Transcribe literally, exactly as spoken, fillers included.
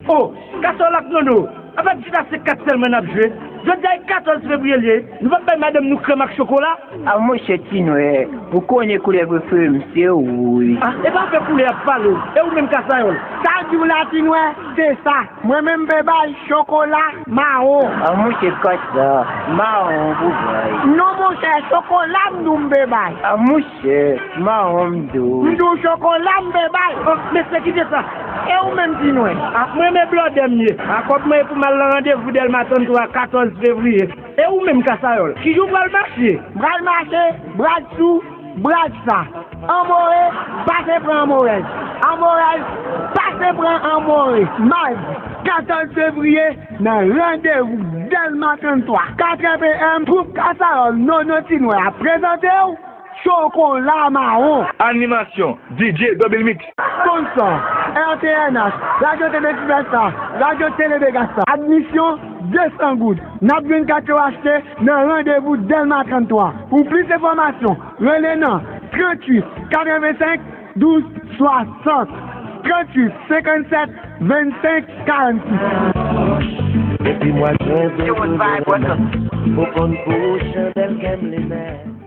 O, Kasayòl ak Nono, anfèt, chita se kat sèlman n ap jwe. Jodi a e katòz fevriye l ye, nou p ap bay madanm nou krèm ak chokola? A monchè Tinwè, ou konnen koulè prefere m se wouj. A, e pa afè koulè y ap pale, e ou menm Kasayòl? Sa w di w la Tinwè, se sa. Mwen menm m pe bay chokola mawon. A monchè Kasa, mawon pou bay. Non monchè, chokola m di w m pe bay. A monchè, mawon m di w. M di w chokola m pe bay. O, mesye kite sa. E ou menm Tinwè? A, mwen men blòdè m ye. A, kòb mwen e pou m al nan randevou Dèlma tranntwa katòz fevriye. E ou menm Kasayòl, ki jou w pral mache? M pral mache, bradsou, bradsa. Anmore, pase pran anmorèz. Anmorèz, pase pran anmore. Madi katòz fevriye, nan randevou Dèlma tranntwa, katrè p m, twoup Kasayòl Nono Tinwè ap prezante w chokola mawon. Animasyon, D J Double Mix. Sponsò, R T N H, Radyo Tele Sibèsta, Radyo Tele Dega Star. Admisyon, de san goud. N ap jwenn kat yo achte nan randevou Dèlma tranntwa. Pou plis enfòmasyon, rele nan tranntuit katrevensenk douz swasant, tranntuit senkannsèt vennsenk karannsis. Depi mwa jen, ou konn pou Chandèl Game Lumière.